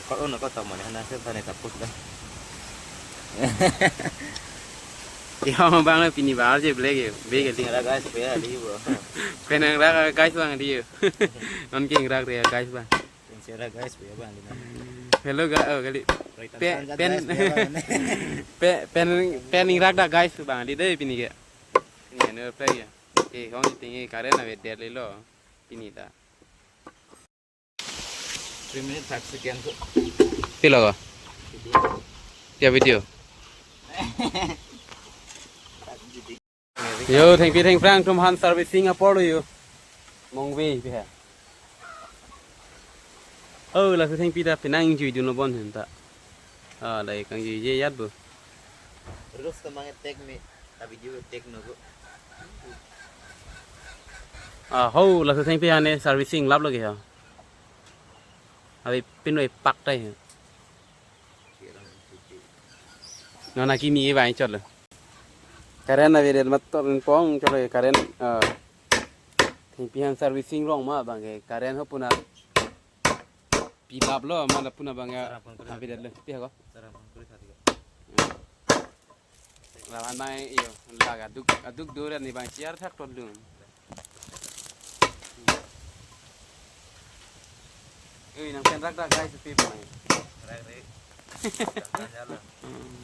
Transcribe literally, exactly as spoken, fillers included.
Kalau nak kata mana, hana saya tanya kapus dah. Yo, abang lo pini bar je black yo. Black kali. Sera guys, ya, di bro. Pen ingrak guys abang di yo. Non ke ingrak dia guys abang. Sera guys, ya bang. Hello ga, oh kali. Pe-, pen, pe-, pen, pen ingrak dak guys abang di dei pini ke. Pini anu play ya. Eh, kong ting current avedet lelo. Pini ta. Three minutes thirty seconds. Pilo ko? Video. Ya video. Yo, thengpi thengphrang atum aphan servicing apor lo yo. Mongve pe ha. Oh, laso thengpi ta penang jui dun lo bon hen ta. Ah, dai kangjuije jat bo. Terus kemang take me, ta video take no ko. Ah, ho, laso thengpi ane servicing lap lagi ya. Abi pin oi pak tai. Non akimi ke bang chot lo. Current avedet mat to pong chot lo current, ah, thengpi aphan servicing rong ma bang ke current ho puna pilap lo ma la puna bang ya. Sarang pon kuri avedet lo. Pi ha ko? Sarang pon kuri thati ko. Lawan mai iyo, lag aduk, aduk duran ni bang chair thak ton dun. Ui, nang pen rak dak guys, pi bang. Rak rak. Jangan jalan. Hmm.